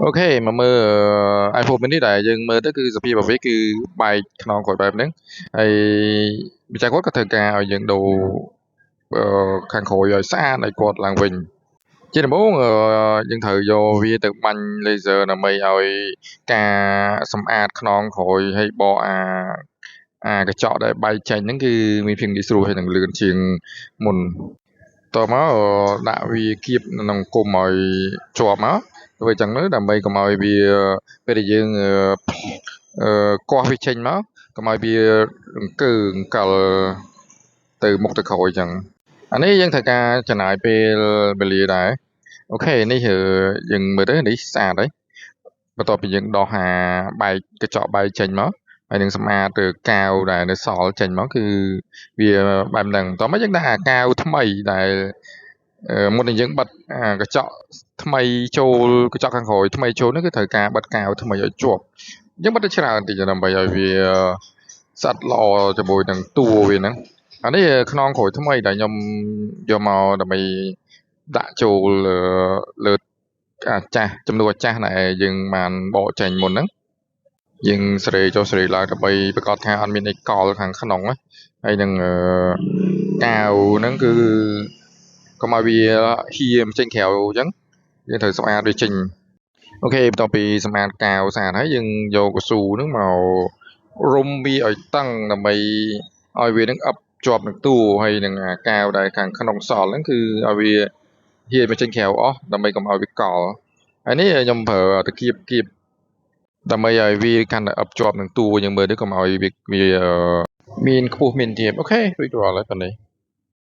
OK មកមើល iPhone mini ដែលយើងមើលទៅគឺសភាពរបស់វាគឺបែកខ្នងក្រោយបែបហ្នឹងហើយម្ចាស់គាត់ក៏ត្រូវការឲ្យយើងដូរខាងក្រោយឲ្យស្អាតឲ្យគាត់ឡើងវិញជាដំបូងយើងត្រូវយកវាទៅបាញ់ laser ដើម្បីឲ្យការសម្អាតខ្នងក្រោយហើយបកអាកញ្ចក់ដែលបែកចេញហ្នឹងគឺមានភាពងាយស្រួលហើយនឹងលឿនជាងមុនតមកដាក់វាគៀបក្នុងគុំឲ្យជាប់មកធ្វើចឹងទៅដើម្បីកុំឲ្យវាពេលដែលយើងគាស់វាចេញមកកុំឲ្យវារង្គើអង្គលទៅមុខទៅក្រោយចឹងអានេះយើងត្រូវការចំណាយពេលវេលាដែរ OK នេះយើងមើលទៅនេះស្អាតហើយបន្ទាប់ពីយើងដោះអាបែកកញ្ចក់បែកចេញមកហើយនឹងសម្អាតទៅកាវដែលនៅសល់ចេញមកគឺវាបែបហ្នឹងតោះមកយើងដាក់អាកាវថ្មីដែលមុននឹងយើងបិទអាកញ្ចក់ថ្មីចូលកញ្ចក់ខាងក្រោយថ្មីចូលនេះគឺត្រូវការបិទកាវថ្មីឲ្យជាប់យើងបិទទៅច្រើនតិចដើម្បីឲ្យវាស្អិតល្អជាមួយនឹងតួវាហ្នឹងអានេះខ្នងក្រោយថ្មីដែលខ្ញុំយកមកដើម្បីដាក់ចូលលើអាចាស់ចំនួនអាចាស់ដែលយើងបានបកចេញមុនហ្នឹងយើងសេរីចុះសេរីឡើងដើម្បីប្រកាសថាអត់មានអីកល់ខាងក្នុងណាហើយនឹងកាវហ្នឹងគឺកុំឲ្យវាហៀមចេញក្រៅអញ្ចឹងយើងត្រូវសម្អាតវាចេញ OK បន្ទាប់ពីសម្អាតកាវស្អាតហើយយើងយកកស៊ូហ្នឹងមករុំវាឲ្យតឹងដើម្បីឲ្យវានឹងអឹបជាប់នឹងតួហើយនឹងអាកាវដែលខាងក្នុងសល់ហ្នឹងគឺឲ្យវាហៀមកចេញក្រៅអស់ដើម្បីកុំឲ្យវាកល់ហើយនេះខ្ញុំប្រើតាគៀបគៀបដើម្បីឲ្យវាកាន់តែអឹបជាប់នឹងតួយើងមើលទៅកុំឲ្យវាមានខ្ពស់មានទាប OK រួចរាល់ហើយប៉ុណ្ណេះ។